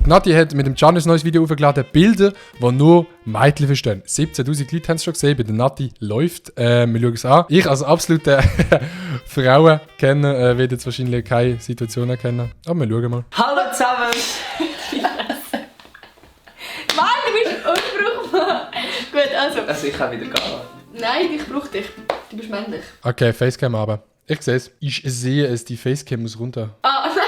Nati hat mit dem Can ein neues Video aufgeladen. Bilder, die nur Mädchen verstehen. 17'000 Leute haben es schon gesehen. Bei der Nati läuft. Wir schauen es an. Ich als absoluter Frauenkenner werde jetzt wahrscheinlich keine Situation erkennen. Aber wir schauen mal. Hallo zusammen! Mann, du bist unbrauchbar! Gut, also. Also ich kann wieder gehen. Nein, ich brauche dich. Du bist männlich. Okay, Facecam aber. Ich sehe es. Ich sehe es, die Facecam muss runter. Ah, nein!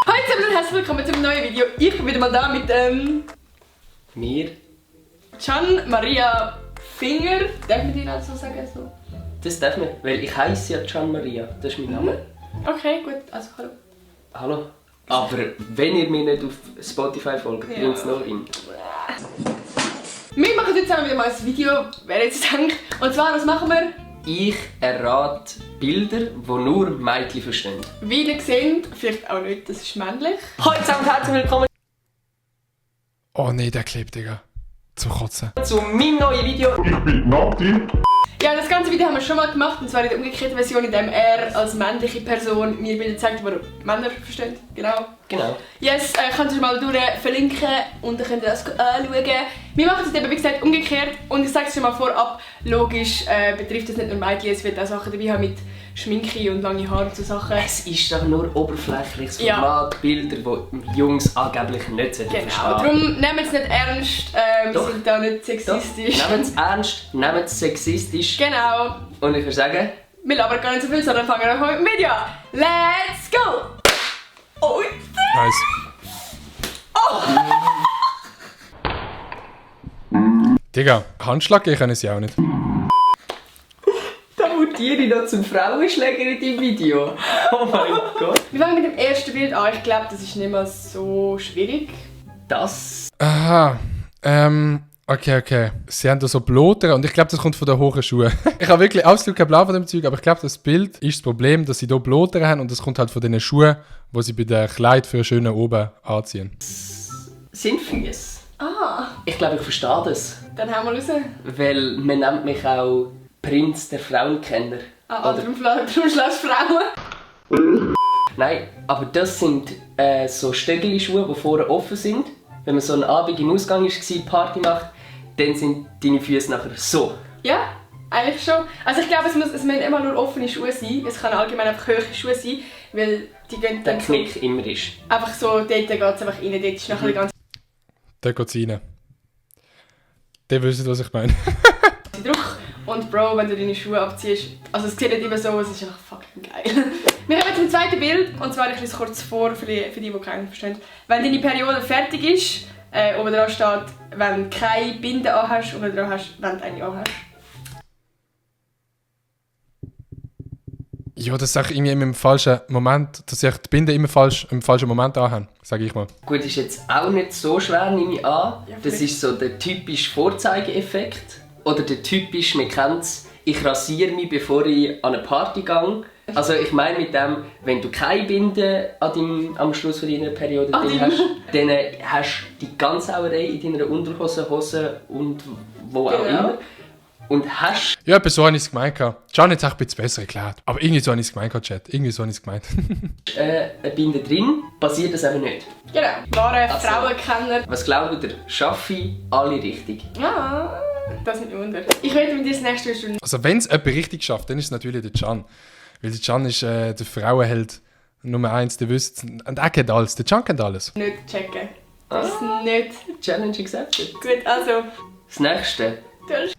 Hallo zusammen und herzlich willkommen zu einem neuen Video. Ich bin wieder mal da mit Mir? Can Maria Finger. Darf man dir auch so sagen? So? Das darf man, weil ich heiße ja Can Maria. Das ist mein Name. Okay, gut. Also, hallo. Hallo. Aber wenn ihr mir nicht auf Spotify folgt, bringt es noch in. Wir machen jetzt zusammen wieder mal ein Video, wer jetzt denkt. Und zwar, was machen wir? Ich errate Bilder, die nur Mädchen verstehen. Wie ihr seht, vielleicht auch nicht, das ist männlich. Hallo zusammen und herzlich willkommen Oh nee, der klebt, Digga. Zum Kotzen. zu meinem neuen Video. Ich bin Nati. Ja, das ganze Video haben wir schon mal gemacht, und zwar in der umgekehrten Version, in dem er als männliche Person mir Bilder zeigt, die Männer verstehen. Genau. Genau. Yes, könnt ihr mal durch verlinken und dann könnt ihr das anschauen. Wir machen es eben, wie gesagt, umgekehrt, und ich sage es schon mal vorab, logisch betrifft das nicht nur Mädchen, es wird auch Sachen dabei haben mit Schminke und lange Haare und so Sachen. Es ist doch nur oberflächliches Ja. Format, Bilder, die Jungs angeblich nicht verstehen. Genau, darum nehmen wir es nicht ernst, wir Doch. sind da nicht sexistisch. Nehmt es ernst, nehmt es sexistisch. Genau. Und ich würde sagen, Wir labern gar nicht so viel, sondern fangen wir mit dem Video an. Let's go! Oh, Nice. Digga, Handschlag gehen können sie auch nicht. da mutiere ich noch zum Frauenschläger in deinem Video. Oh mein Gott. wir fangen mit dem ersten Bild an. Ich glaube, das ist nicht mal so schwierig. Das Aha. Okay. Sie haben da so Blotere und ich glaube, das kommt von den hohen Schuhen. Ich habe wirklich absolut kein Blau von dem Zeug, aber ich glaube, das Bild ist das Problem, dass sie hier Blotere haben und das kommt halt von den Schuhen, die sie bei der Kleid für schöne oben anziehen. sind Füße. Ah, Ich glaube, ich verstehe das. dann haben wir raus. Weil man nennt mich auch Prinz der Frauenkenner. Ah, Oder- darum schlägst Frauen. Nein, aber das sind so Stöckeli-Schuhe, die vorne offen sind. Wenn man so einen Abend im Ausgang war, Party macht, dann sind deine Füße nachher so. Ja, eigentlich schon. Also ich glaube, es müssen immer nur offene Schuhe sein. Es kann allgemein einfach hohe Schuhe sein, weil die gehen Der dann so, Knick immer ist. einfach so, dort geht es einfach rein, dort ist nachher die ganze Da geht es rein. Die wissen, was ich meine. Druck. Und Bro, wenn du deine Schuhe abziehst, also es sieht nicht immer so aus, es ist einfach fucking geil. Wir kommen zum zweiten Bild, und zwar ich lese es kurz vor für die keinen verstehen. Wenn deine Periode fertig ist, oben dran steht, wenn du keine Binde anhast, oben dran hast, wenn du eine anhast. Ja, das sage ich irgendwie immer im falschen Moment, dass ich die Binde immer im falschen Moment anhabe, sage ich mal. Gut, ist jetzt auch nicht so schwer, nehme ich an. Ja, Das vielleicht. ist so der typische Vorzeigeffekt. Oder der typische, man kennt es, ich rasiere mich, bevor ich an eine Party gehe. Also ich meine mit dem, wenn du keine Binde am Schluss von deiner Periode drin hast, dann hast du die ganze Sauerei in deiner Unterhose, Hose und wo auch Genau. immer. Und hast Ja, etwa so habe ich es gemeint. Can hat es auch ein bisschen besser erklärt. Aber irgendwie so habe ich es gemeint, Chat. Irgendwie so habe ich es gemeint. eine Binde drin, passiert das eben nicht. Genau. Wahre Also. Frauenkenner. Was glaubt ihr, schaffe ich alle richtig? Ah, das ist nicht Wunder. Ich werde mit dir das nächste Stunde Also wenn es jemand richtig schafft, dann ist es natürlich der Can. Weil der Can ist der Frauenheld Nummer 1, der wisst. Und er kennt alles. Der Can kennt alles. nicht checken. Das ist nicht Challenge accepted. gut. Also, Das nächste. du hast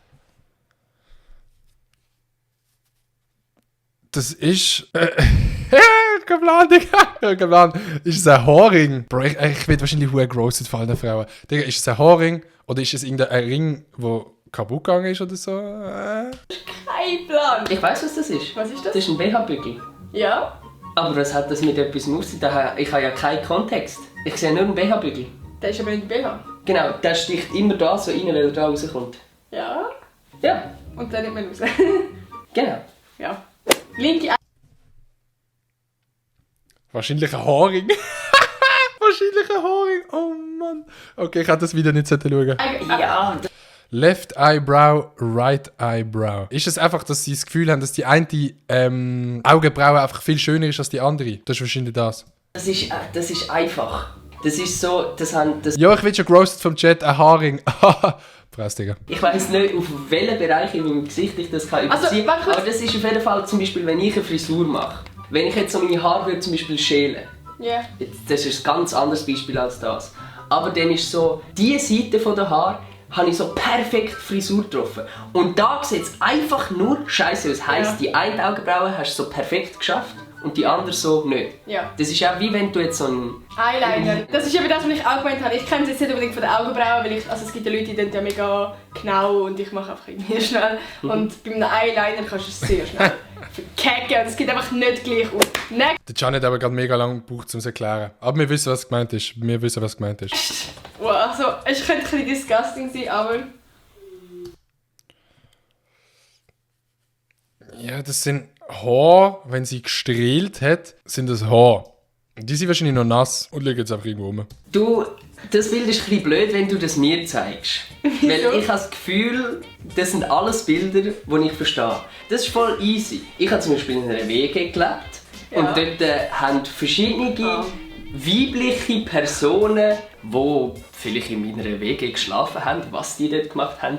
Das ist... kein Plan, Digga. Kein Plan. Ist es ein Haarring? Bro, ich werde wahrscheinlich sehr grossed von allen Frauen. Digga, ist es ein Haarring? Oder ist es irgendein Ring, der kaputt gegangen ist oder so? keinen Plan. Ich weiss, was das ist. Was ist Das das? ist ein BH-Bügel. Ja? Aber was hat das mit etwas auf sich? Ich habe ja keinen Kontext. Ich sehe nur einen BH-Bügel. Der ist aber nicht BH. Genau, der sticht immer da so rein, wenn er da rauskommt. Ja? Ja, Und dann nimmt man raus. genau. ja. Linke Wahrscheinlich ein Haarring. Wahrscheinlich ein Haarring. Oh Mann. Okay, ich hätte das Video nicht schauen. Ja, Left Eyebrow, Right Eyebrow. Ist es einfach, dass sie das Gefühl haben, dass die eine Augenbraue einfach viel schöner ist als die andere? Das ist wahrscheinlich das. das ist einfach. Das ist so, das haben... Das Ja, ich will schon gerostet vom Chat, ein Haarring. Press, Digga. Ich weiss nicht, auf welchen Bereich in meinem Gesicht ich das kann überziehen kann. Aber das ist auf jeden Fall zum Beispiel, wenn ich eine Frisur mache. Wenn ich jetzt so meine Haare würde, zum Beispiel schälen. Yeah. Das ist ein ganz anderes Beispiel als das. Aber dann ist so, diese Seite der Haare habe ich so perfekt Frisur getroffen. Und da sieht es einfach nur scheiße aus. Heisst, die eine Augenbraue hast du so perfekt geschafft und die andere so nicht. Ja. Das ist auch wie wenn du jetzt so ein... Eyeliner. Das ist eben das, was ich auch gemeint habe. Ich kenne es jetzt nicht unbedingt von den Augenbrauen, weil also es gibt ja Leute, die sind ja mega genau und ich mache einfach irgendwie schnell. Und bei einem Eyeliner kannst du es sehr schnell verkacken und es geht einfach nicht gleich aus. Nein. Der Can hat aber gerade mega lange gebraucht, um es zu erklären. Aber wir wissen, was gemeint ist. Wow, also es könnte ein bisschen disgusting sein, aber... Ja, das sind Haare, wenn sie gestrahlt hat, sind das Haare. Und die sind wahrscheinlich noch nass und liegen jetzt einfach irgendwo rum. Du, das Bild ist ein bisschen blöd, wenn du das mir zeigst. Weil ich habe das Gefühl, das sind alles Bilder, die ich verstehe. Das ist voll easy. Ich habe zum Beispiel in einer WG gelebt und dort haben verschiedene weibliche Personen, die vielleicht in meiner WG geschlafen haben. Was die dort gemacht haben,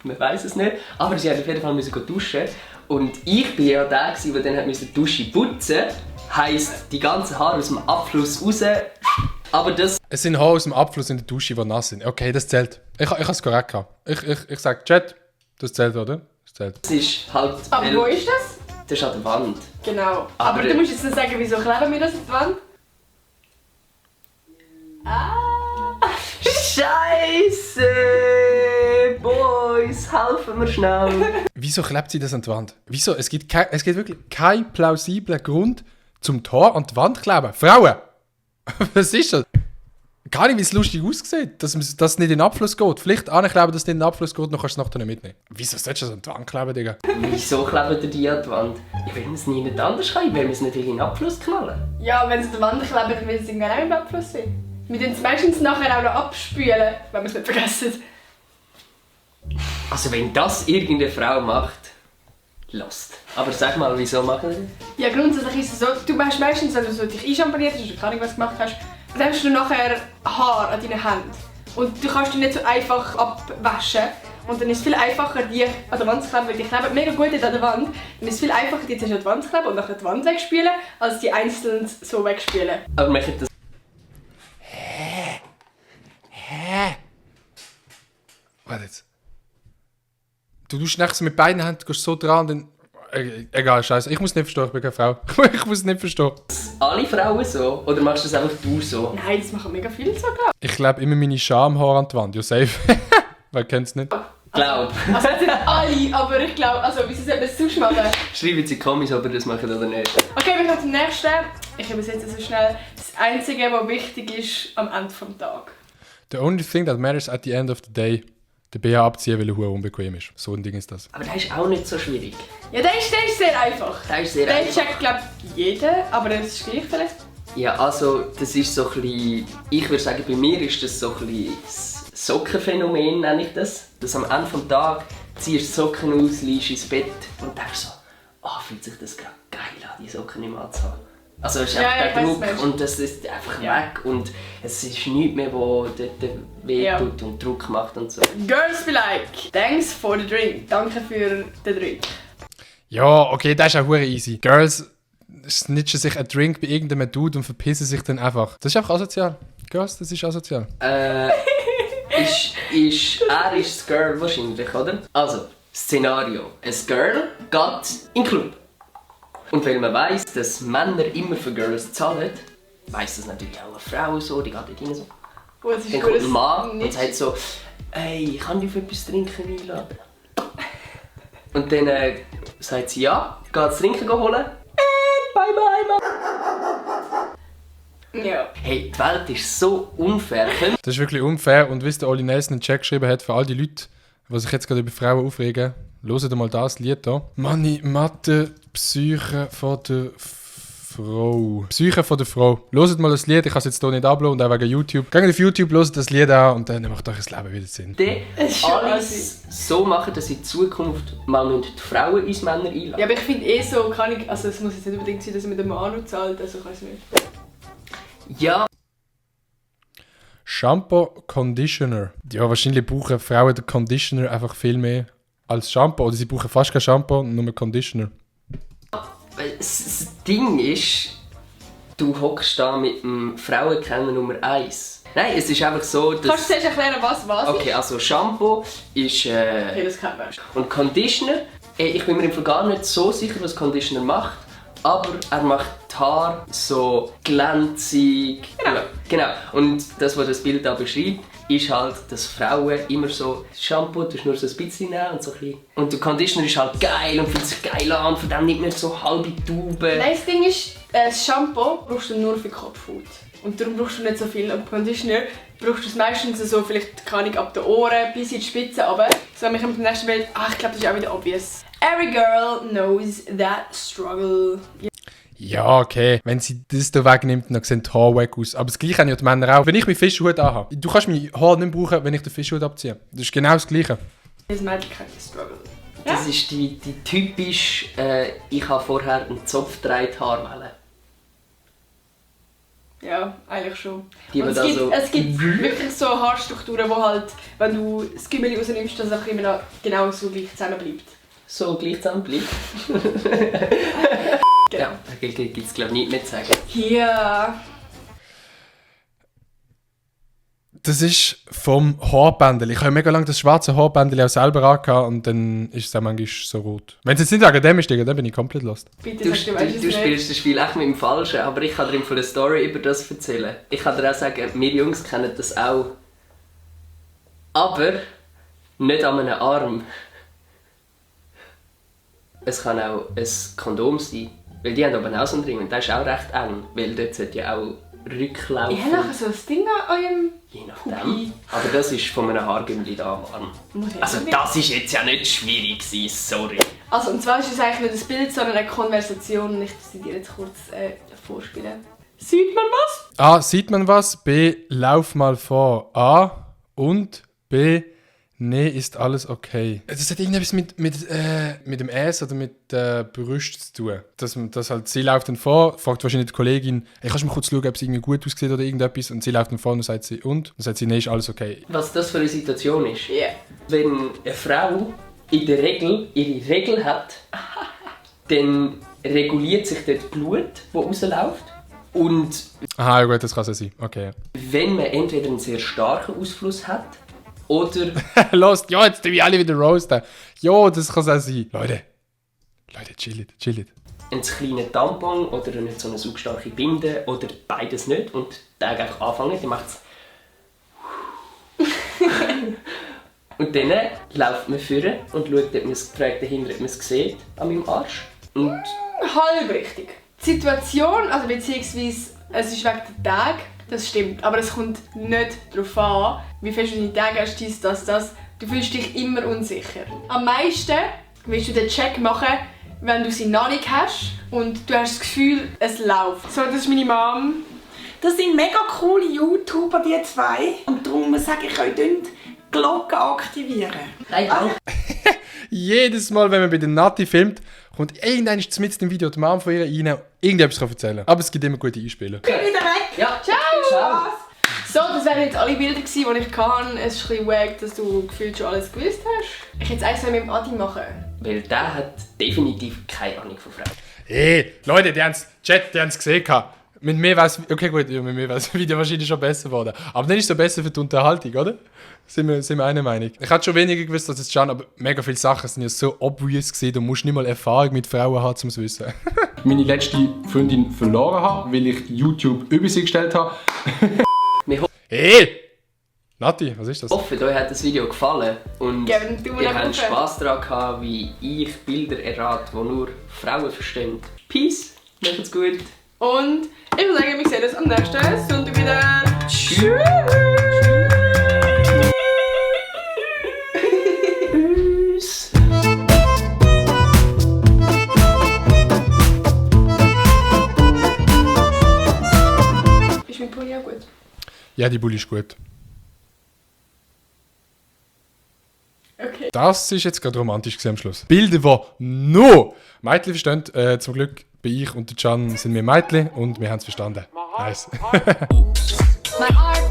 man weiß es nicht. Aber sie mussten auf jeden Fall duschen. Und ich war ja der, der dann die Dusche putzen musste. Heisst, die ganzen Haare aus dem Abfluss raus. Aber das... Es sind Haare aus dem Abfluss in der Dusche, die nass sind. Okay, das zählt. Ich habe es korrekt gehabt. Ich sage, Chat, das zählt, oder? Das zählt. Das ist halt... Aber wo ist das? Das ist an der Wand. Genau. Aber du musst jetzt nicht sagen, wieso kleben wir das an der Wand? Scheiße! Boys, helfen mir schnell! Wieso klebt sie das an die Wand? Wieso? Es gibt wirklich keinen plausiblen Grund, zum Tor an die Wand zu kleben. Frauen! Was ist das? Gar nicht, wie es lustig aussieht, dass es nicht in den Abfluss geht. Vielleicht ankleben, dass es nicht in den Abfluss geht, dann kannst du es nachher nicht mitnehmen. Wieso sollst du das an die Wand kleben, Digga? Wieso kleben ihr die an die Wand? Ich will es niemand anders kann, ich will es nicht in den Abfluss knallen. Ja, wenn sie an der Wand kleben, dann will es irgendwann auch im Abfluss sein. Wir tun es meistens nachher auch noch abspülen, wenn wir es nicht vergessen. Also wenn das irgendeine Frau macht, lost. Aber sag mal, wieso machen wir das? Ja, grundsätzlich ist es so, du machst meistens, wenn du so dich einschamponiert hast oder keine Ahnung was gemacht hast, dann hast du nachher Haar an deinen Händen. Und du kannst die nicht so einfach abwaschen. Und dann ist es viel einfacher, die an der Wand zu kleben, weil die kleben mega gut an der Wand. Dann ist es viel einfacher, die zuerst an die Wand zu kleben und nachher die Wand wegspülen, als die einzeln so wegspülen. Aber machen das... Warte jetzt. Du tust nachher so mit beiden Händen, gehst so dran und dann... Egal, scheiße. Ich muss nicht verstehen, ich bin keine Frau. Ich muss nicht verstehen. Alle Frauen so? Oder machst du das einfach du so? Nein, das machen mega viele so, glaube Ich klebe immer meine Schamhaare an die Wand. Ja, safe. Wer kennt es nicht? Glaub. Also das sind alle, aber ich glaube, also wieso sollte man es sonst machen? Schreiben Sie Kommis, ob ihr das macht oder nicht. Okay, wir kommen zum nächsten. Ich übersetze so schnell. Das Einzige, was wichtig ist am Ende des Tages. The only thing that matters at the end of the day. Den BH abziehen, weil er verdammt unbequem ist. So ein Ding ist das. Aber das ist auch nicht so schwierig. Ja, der ist sehr einfach. Der ist sehr Den einfach. checkt, glaube ich, jeder, aber das ist gleich vielleicht. Ja, also das ist so ein bisschen... Ich würde sagen, bei mir ist das so ein bisschen das Sockenphänomen, nenne ich das. Dass am Ende des Tages ziehst du Socken aus, liegst ins Bett und denkst so, fühlt sich das gerade geil an, die Socken nicht mehr anzuhaben. Also es ist einfach der Druck und das ist einfach weg und es ist nichts mehr, was dort weh tut und Druck macht und so. Girls be like, thanks for the drink. Danke für den Drink. Ja, okay, das ist auch verdammt easy. Girls snitchen sich einen Drink bei irgendeinem Dude und verpissen sich dann einfach. Das ist einfach asozial. Girls, das ist asozial. Er ist das Girl wahrscheinlich, oder? Also, Szenario. Ein Girl geht in den Club. Und weil man weiss, dass Männer immer für Girls zahlen, weiss das natürlich auch eine Frau so, die geht dort rein so. Oh, das ist Dann kommt ein Mann und sagt so, «Hey, kann ich für etwas trinken einladen?» Und dann sagt sie ja, geht das Trinken holen. Bye bye, Mann. Ja. Hey, die Welt ist so unfair. Das ist wirklich unfair und wie es der Oli Nelson einen Check geschrieben hat, für all die Leute, die sich jetzt gerade über Frauen aufregen, hört mal das Lied hier. Money, Mathe, Psyche von der Frau. Psyche von der Frau. Hört mal das Lied, ich kann es jetzt hier nicht uploaden, auch wegen YouTube. Geht auf YouTube, hört das Lied an und dann macht euch das Leben wieder Sinn. Alles so machen, dass in Zukunft mal die Frauen ins Männer einladen. Ja, aber ich finde so, kann ich, also es muss jetzt nicht unbedingt sein, dass man den Mann zahlt, also ich weiß nicht. Ja. Shampoo, Conditioner. Ja, wahrscheinlich brauchen Frauen den Conditioner einfach viel mehr als Shampoo. Oder sie brauchen fast kein Shampoo, nur Conditioner. Das Ding ist, du hockst da mit dem Frauenkenner Nummer 1. Nein, es ist einfach so, dass... Kannst du zuerst erklären, was Okay, also Shampoo ist... Okay, das kennt man. Und Conditioner, ich bin mir im Fall gar nicht so sicher, was Conditioner macht, aber er macht die Haare so glänzig. Genau. Und das, was das Bild da beschreibt, ist halt, dass Frauen immer so Shampoo, du nur so ein bisschen nehmen und so ein bisschen. Und der Conditioner ist halt geil und fühlt sich geil an, von dem nicht mehr so halbe Tauben. Nein, das Ding ist, das Shampoo brauchst du nur für die Kopfhaut. Und darum brauchst du nicht so viel. Und Conditioner brauchst du es meistens so, vielleicht kann ich ab den Ohren bis in die Spitze, aber so mich mit dem nächsten Bild, ich glaube, das ist auch wieder obvious. Every girl knows that struggle. Ja, okay. Wenn sie das hier wegnimmt, dann sehen die Haare weg aus. Aber das Gleiche haben ja die Männer auch. Wenn ich meinen Fischhut anhabe, du kannst meine Haare nicht brauchen, wenn ich den Fischhut abziehe. Das ist genau das Gleiche. Das Mädchen kennt den Struggle. Das ist die typisch, ich habe vorher einen Zopf gedreht Haarwelle. Ja, eigentlich schon. Die Und es gibt wirklich so Haarstrukturen, wo halt, wenn du das Gümmeli rausnimmst, dass es einfach immer noch genau so gleich zusammen bleibt. So gleich zusammen bleibt. Genau. Ja, da gibt es glaube ich nichts mehr zu sagen. Hier. Das ist vom Haarbändel. Ich habe mega lange das schwarze Haarbändel auch selber angehabt und dann ist es auch manchmal so rot. Wenn es jetzt nicht akademisch ist, dann bin ich komplett lost. Bitte Du, sag, du weißt es du nicht. spielst das Spiel echt mit dem Falschen, aber ich kann dir eine Story über das erzählen. Ich kann dir auch sagen, wir Jungs kennen das auch. Aber nicht an einem Arm. Es kann auch ein Kondom sein. Weil die haben aber auch so einen Ring und der ist auch recht eng. Weil dort sollte ja auch rücklaufen. Ich habe nachher so ein Ding an eurem Je nachdem. Aber das ist von einem Haargümmli da am Arm. Also das ist jetzt ja nicht schwierig gewesen, sorry. Also und zwar ist es eigentlich nicht ein Bild, sondern eine Konversation. Ich muss sie dir jetzt kurz vorspielen. Sieht man was? A. Sieht man was? B. Lauf mal vor. A. Und B. Nee, ist alles okay. Das hat irgendetwas mit dem Ass oder mit der Brust zu tun. Dass halt, sie läuft dann vor, fragt wahrscheinlich die Kollegin, hey, kannst du mal kurz schauen, ob es irgendwie gut aussieht oder irgendetwas? Und sie läuft dann vor und dann sagt sie, und? Dann sagt sie, nee, ist alles okay. Was das für eine Situation ist? Ja. Yeah. Wenn eine Frau in der Regel ihre Regel hat, dann reguliert sich dort Blut, das rausläuft. Und Aha, ja gut, das kann so sein. Okay. wenn man entweder einen sehr starken Ausfluss hat, oder Los, ja, jetzt tun wir alle wieder roasten. Ja, das kann auch sein. Leute, chillt. einen kleinen Tampon oder nicht so eine saugstarke Binde oder beides nicht und der einfach anfangen, dann macht es und dann läuft man vorne und schaut, ob man es trägt dahinter, ob man es sieht an meinem Arsch. Und Halb richtig. Die Situation, also beziehungsweise es ist wegen der Tag, das stimmt, aber es kommt nicht darauf an, wie fest du deine Tage hast, das. Du fühlst dich immer unsicher. Am meisten willst du den Check machen, wenn du sie noch nicht hast und du hast das Gefühl, es läuft. So, das ist meine Mom. Das sind mega coole YouTuber, die zwei. Und darum sage ich euch, die Glocke aktivieren. nein, danke. Jedes Mal, wenn man bei der Nati filmt, kommt irgendeiner mit dem Video die Mom von ihr rein und irgendetwas kann erzählen. Aber es gibt immer gute Einspieler. Bin wieder weg. Ja, Ciao! So, das wären jetzt alle Bilder gewesen, die ich hatte. Es ist ein bisschen wack, dass du gefühlt schon alles gewusst hast. Ich hätte es eigentlich mit dem Adi machen. weil der hat definitiv keine Ahnung von Frauen. Hey, Leute, die haben es gesehen. Mit mir wäre es, okay gut, ja, mit mir wäre das Video wahrscheinlich schon besser geworden. Aber dann ist es so besser für die Unterhaltung, oder? Sind wir einer Meinung. Ich hatte schon weniger gewusst als jetzt schon, aber mega viele Sachen sind ja so obvious gewesen, du musst nicht mal Erfahrung mit Frauen haben, um es zu wissen. Meine letzte Freundin verloren habe, weil ich YouTube über sie gestellt habe. Hey! Nati, was ist das? Ich hoffe, euch hat das Video gefallen und Geben einen Daumen ihr nach habt oben. Spass daran gehabt, wie ich Bilder errate, die nur Frauen verstehen. Peace, macht's gut. Und ich würde sagen, wir sehen uns am nächsten Sonntag wieder. Tschüss. Ist mein Pony auch gut? Ja, die Bulli ist gut. Okay. Das ist jetzt gerade romantisch gewesen am Schluss. Bilder, die nur Mädchen verstehen. Zum Glück bin ich und der Can sind wir Mädchen und wir haben es verstanden. Nice. My heart